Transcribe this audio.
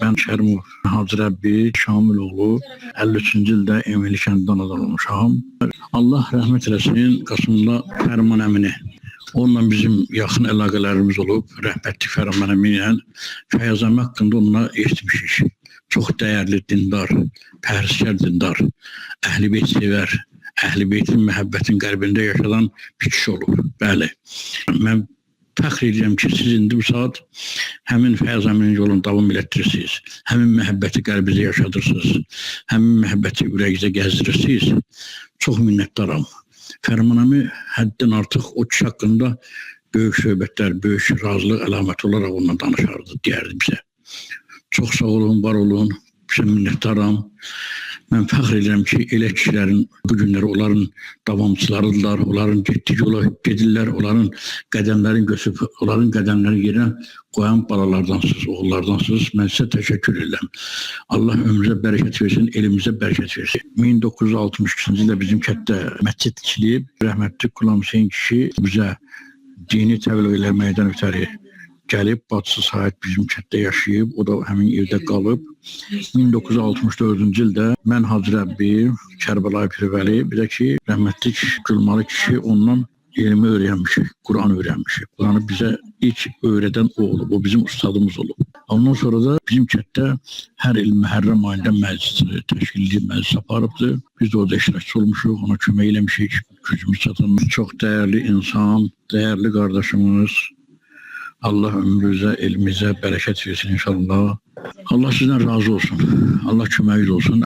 Mən Kərimov Hacı Rəbbi Şamiloğlu 53-cü ildə Emili kəndində anadan olmuşam. Allah rəhmət eləsin Qasımlı Fərman əmini. Onunla bizim yaxın əlaqələrimiz olub, rəhmətli Fərman əmi ilə Fəyaz əmi haqqında onunla eşitmişik. Çox dəyərli dindar, pərhiskar dindar, əhl-i beyt sevər, əhl-i beytin məhəbbətin qəlbində yaşadan bir kişi olub. Bəli. Mən fəxr edirəm ki, siz indi bu saat həmin Fəyaz əminin yolunu davam elətdirirsiniz. Həmin məhəbbəti qəlbinizdə yaşadırsınız. Həmin məhəbbəti ürəyinizdə gəzdirirsiniz. Çox minnətdaram. Fərman əmi həddən artıq o kişi haqqında böyük söhbətlər, böyük razılıq əlaməti olaraq onunla danışardı, deyərdi bizə. Çox sağ olun, var olun. Sizə minnətdaram. Mən fəxr edirəm ki, elə kişilərin bu günləri onların davamçılarıdırlar, onların getdiyi yola gedirlər, onların qədəmlərini götürüb, onların qədəmləri yerinə qoyan balalardansınız, oğullardansınız. Mən sizə təşəkkür edirəm. Allah ömrünüzə bərəkət versin, elimizə bərəkət versin. 1962-ci ildə bizim kənddə məscid tikilib, rəhmətli Qulam Hüseyn kişi bizə dini təbliğ eləməkdən ötəri gəlib, bacısı Sahid bizim kənddə yaşayıb, o da həmin evdə qalıb. 1964-cü ildə mən Hacı Rəbbi, Kərbəlayı Pirvəli, bir də ki, rəhmətli Gülmalı kişi ondan elmi öyrənmişik, Quran öyrənmişik. Quranı bizə ilk öyrədən o olub, o bizim ustadımız olub. Ondan sonra da bizim kənddə hər il Məhərrəm ayında məclis təşkil edib, məclis aparıbdır. Biz də orada iştirakçı olmuşuq, ona kömək eləmişik, gücümüz çatan. Çox dəyərli insan, dəyərli qardaşımız. Allah ömrünüzə, elmizə bərəkət versin inşallah. Allah sizdən razı olsun. Allah köməyiniz olsun.